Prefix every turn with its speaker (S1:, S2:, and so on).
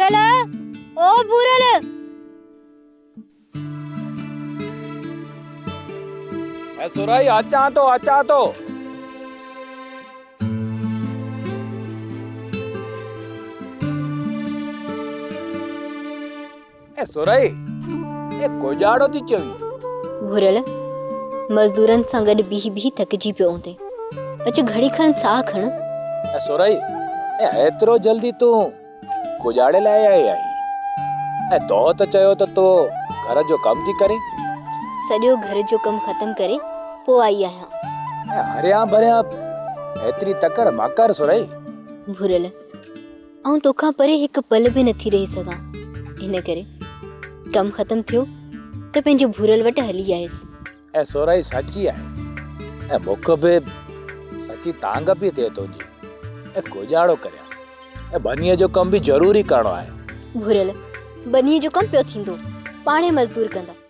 S1: ڀورل، او ڀورل!
S2: اي سرائي اچان ٿو اچان ٿو. اي سرائي اي ڪوڄاڙو ٿي چوين.
S1: ڀورل، مزدورن سان گڏ بيهي بيهي ٿڪجي پيو هوندين. اچ گهڙي کن ساهه کڻ.
S2: اي سرائي اي ايترو جلدي تون ڪوڄاڙي لاء آئي آهين ۽ تو ته چيو ته تو گهر جو ڪم ٿي ڪرين.
S1: سڄو گهر جو ڪم ختم ڪري پوء آئي آهيان.
S2: ۽ هريان ڀريان ايتري تڪڙ مان ڪر سرهي.
S1: ڀورل، آئون توکان پري هڪ پل به نٿي رهي سگهان. ان ڪري ڪم ختم ٿيو ته پنهنجي ڀورل وٽ هلي آيس.
S2: ۽ سورائي سچي آهي ۽ مون کي به سچي تانگهه پئي ٿئي تنهنجي ۽ ڪوڄاڙو ڪريان ۽ ٻنيء جو ڪم به ضروري ڪرڻو آهي.
S1: ڀورل، ٻنيء جو ڪم پيو ٿيندو، پاڻهي مزدور ڪندا.